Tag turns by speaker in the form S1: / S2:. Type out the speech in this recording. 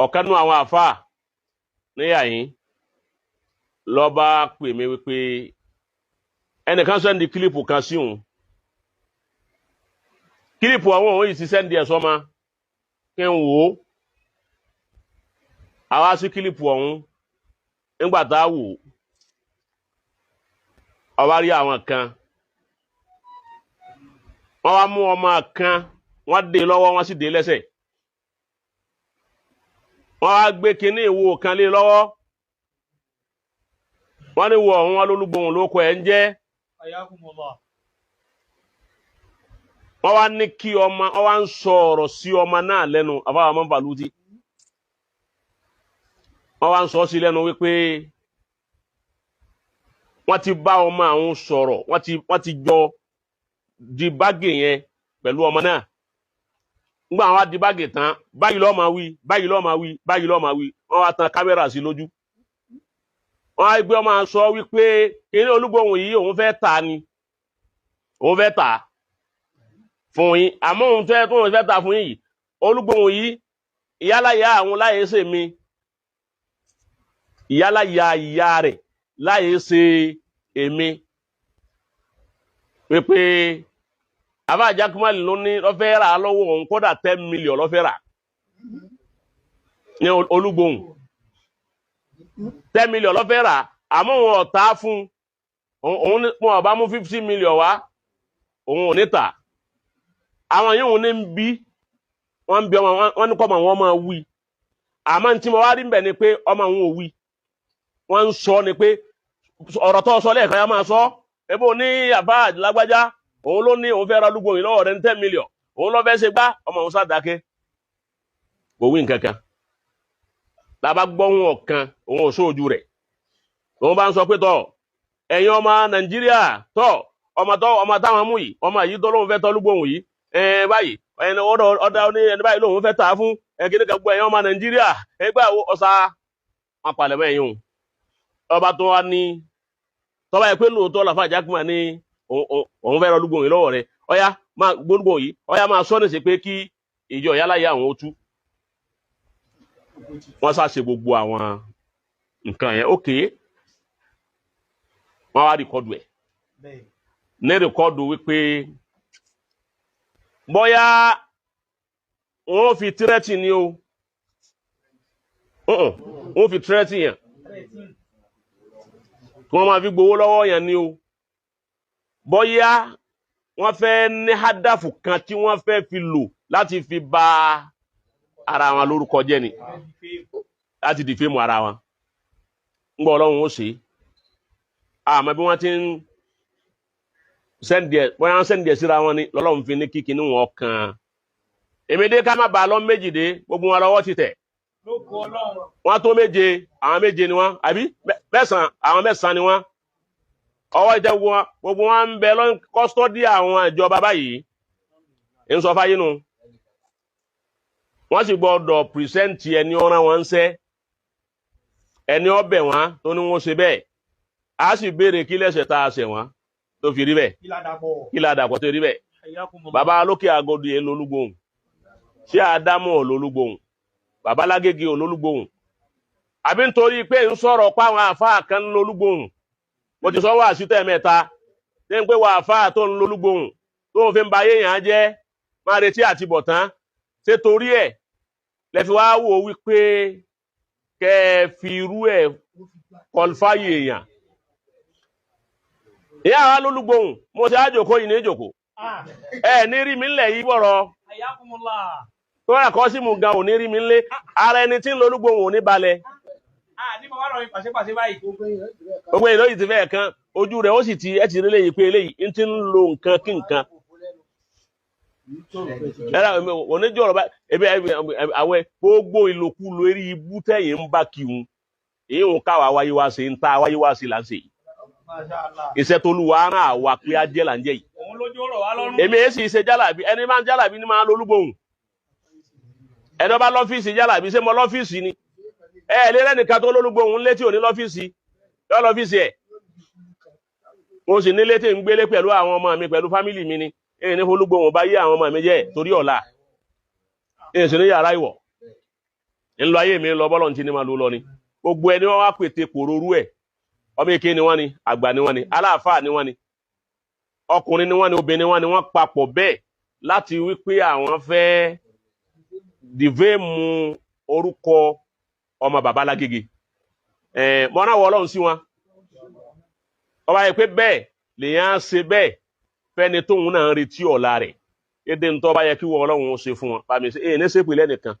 S1: Ọ̀kan nú àwọn àfáà níyà yín ló bá pè mí wípé ẹnìkan sẹ́ndì kílípù kan sí òun. Kílípù àwọn òun yìí ti sẹ́ndì ẹ̀ sọ́ma kí n wò ó. Àwa sí kílípù ọ̀hún nígbà tá a wò ó, ọba rí àwọn kan, wọ́n wá mú ọmọ kan, wọ́n dé lọ́wọ́, wọ́n sì dé lẹ́sẹ̀. Wọ́n wá gbé kinní ìwo kan lé lọ́wọ́, wọ́n ní wo ọ̀hún wọn lólúgbòhùn ló kọ ẹ̀ ń jẹ́. Wọ́n wá ní kí ọmọ, wọ́n wá ń sọ ọ̀rọ̀ sí ọmọ náà lẹ́nu, àbáwọ̀ ọmọ Bàlútì. Wọ́n wá ń sọ sí lẹ́nu wípé wọ́n ti bá ọmọ àwọn sọ̀rọ̀, wọ́n ti jọ di báàgì yẹn pẹ̀lú ọmọ náà. Nígbà wọn wá di báàgì tán, báyìí ló máa wí, báyìí ló máa wí, báyìí ló máa wí. Wọ́n wá tan kámẹ́rà sí lójú. Wọ́n á gbé ọmọ sọ wípé kíní olúgbòhùn yìí òun fẹ́ tà ni, òun fẹ́ tà fún yín, àmọ́ òun fẹ́ tó òun fẹ́ tà fún yín yìí, olúgbòhùn yìí ìyáláyà àwọn láyé ṣe mi, ìyáláyà ìyá rẹ̀ láyé ṣe èmi, wípé àbá Jákúmálì ló ní ló fẹ́ rà lọ́wọ́ òun, kódà 10 million ló fẹ́ rà ní olúgbòhùn, 10 million ló fẹ́ rà, àmọ́ òun ọ̀tá fún òun, wọn ọba mú 50 million wá, òun ò ní tà. Àwọn yìí òun ní ń bí, wọ́n ń bí ọmọ wọn ní kọ́ ọmọ wọn máa wí, àmọ́ tí mo wá rí mbẹ̀ ni pé ọmọ òun ò wí. Wọ́n ń sọ ni pé ọ̀rọ̀ tó sọ lẹ́ẹ̀kan yá máa sọ, ebó ní àbá lágbájá òun ló ní òun fẹ́ ra olúgbòhùn yìí lọ́wọ́ rẹ̀ ní 10 million, òun ló fẹ́ ṣe gbá, ọmọ òun sàdákẹ́ kò wí nǹkan kan. Làbá gbọ́hùn ọ̀kan òun ò sóòjú rẹ̀, òun bá ń sọ pé tọ́ ẹ̀yin ọmọ Nàìjíríà, tọ́ ọmọ tọ́ ọmọ táwọn mú yìí, ọmọ yìí tó lóun fẹ́ tọ́ olúgbòhùn yìí, ẹ báyìí ẹni ọ̀dà ní ẹni báyìí lóun fẹ́ tà á fún ẹ̀kíní kan, gbọ́ ẹ̀yin ọmọ Nàìjíríà ẹgbẹ́ ọ̀sà wọn palẹ̀ mọ́ ẹ̀yin o. Ọba tó wá ní tọ́ba yẹ pé lóòótọ́ làfà Jákúmá ní òun fẹ́ rọ olúgbòhùn yìí lọ́wọ́ rẹ̀, ọ̀yá máa gbólúgbòhùn yìí, ọ̀yá máa sọ níṣe pé kí ìjọ ìyáláyà àwọn ó tú. Wọ́n sá ṣe gbogbo àwọn nǹkan yẹn, ókè wọ́n wá rìkọ́dù ẹ̀ ní rìkọ́dù wípé bóyá wọ́n fi tírẹ́tì ni o, wọ́n fi tírẹ́tì yẹn kí wọ́n máa fi gbowó lọ́wọ́ yẹn ni o, bóyá wọ́n fẹ́ ní hádàfù kan tí wọ́n fẹ́ fi lò láti fi bà ara wọn lórúkọ jẹ́ ni, láti dìfémù ara wọn. Ń gbọ́ Ọlọ́run ó ṣe àmọ́ bí wọ́n ti ń sẹ́ndì ẹ̀, bóyá wọ́n sẹ́ndì ẹ̀ síra wọn ni lọ́lọ́run fi ní kíkiní wọn kàn. Èmi dé ká má bàa lọ méjì dé, gbogbo wọn lọ́wọ́ ti tẹ̀. Wọ́n tó méje, àwọn méje ni wọ́n, àbí mẹ́sàn-án, àwọn mẹ́sàn-án ni wọ́n. Ọwọ́ ìtẹ́ gbogbo wọn ń bẹ lọ kọ́sítọ́dì àwọn ìjọba báyìí, ń sọ fáyé nu. Wọ́n sì gbọ́dọ̀ pìrìsẹ́ǹtì ẹni ọ̀ràn wọn ń sẹ́, ẹni ọbẹ̀ wọn tó ní wọ́n ṣe bẹ́ẹ̀. A sì béèrè kí lẹ́sẹ̀ tá a ṣẹ̀ wọ́n tó fi rí bẹ́ẹ̀, kí ládàpọ̀ tó rí bẹ́ẹ̀. Bàbá lókè àgọ́dù yẹn lolúgbòhùn, ṣé àdámọ̀ lolúgbòhùn, bàbá lágége olólùgbòhùn, àbí nítorí pé ń sọ̀rọ̀ pa àwọn àfáà kan lolúgbòhùn? Mo ti sọ wá àṣìtẹ́ mẹ́ta ṣé ń pé wà àfáà tó ń lolúgbòhùn tó ń fi ń ba ayé yàn jẹ́, máa retí àti bọ̀ tán. Ṣé torí ẹ̀ lẹ fi wá wò wípé kẹ́ ẹ fi irú ẹ̀ kọlifáyì èèyàn? Ìyá wa lólùgbòhùn, mo ṣe àjòkó yìí ní ìjòkó, ẹ ní rí mi ńlẹ̀ yìí bọ̀rọ̀ tó rà kọ́ sí mu gan ò ní rí mi ńlé, ara ẹni tí ń lolúgbòhùn ò ní balẹ̀. Gbogbo èlò yìí ti fẹ́ kan ojú rẹ̀ ó sì ti ẹ ti rí léyìí pé eléyìí ń ti ń lo nǹkan kí nǹkan. Oníjọ́ ọ̀rọ̀ báyìí ebi àwọn gbogbo ìlòkulò eré ibú tẹ̀yìn ń bá kí wọn, èyí ń káwa wáyé wá ṣe ń ta wáyé wá ṣe là ń ṣe yìí. Iṣẹ́ tó lù wá rán àwa pé á jẹ́ là ń jẹ́ yìí. Èmi èyí sì ṣe jálàbí, ẹni máa ń jálàbí ni máa ń lolúgbòhùn. Ẹni ọba lọ́fíìsì jálàbí, ṣé mo lọ́fíìsì ni? Ẹ lé lẹ́nìkan tó lólúgbòhùn létí òní lọ́fíìsì, yọ lọ́fíìsì ẹ̀. Mo sì ní létí ń gbélé pẹ̀lú àwọn ọmọ mi pẹ̀lú fámìlì mi ni. Èyí ní folúgbòhùn bá yé àwọn ọmọ mi jẹ́ torí ọ̀la. Èyí sì ní yàrá ìwọ̀. Ńlọ ayé mi ń lọ bọ́lọ̀ ní ti ní máa lò lọ ni. Gbogbo ẹni wọ́n wá pète pòrorú ẹ̀, ọmọ èké ni wọ́n ni, àgbà ni wọ́n ni, aláàfáà ni wọ́n ni, ọkùnrin ni wọ́n ni, obìnrin ni wọ́n ni, wọ́n papọ̀ bẹ́ẹ̀ láti wí pé àwọn fẹ́ dìvéèmù orúkọ ọmọ bàbá Lágége. Mọ náà wọ Ọlọ́run sí wọn. Ọba yẹ pé bẹ́ẹ̀ lèyàn á ṣe bẹ́ẹ̀ fẹ́ni tóun náà ń retí ọ̀la rẹ̀. Èdè ńtọ́ bá yẹ kí wọ́n Ọlọ́run ó ṣe fún wọn. Bàmí ṣe èyí ní sépè lẹ́nìkan.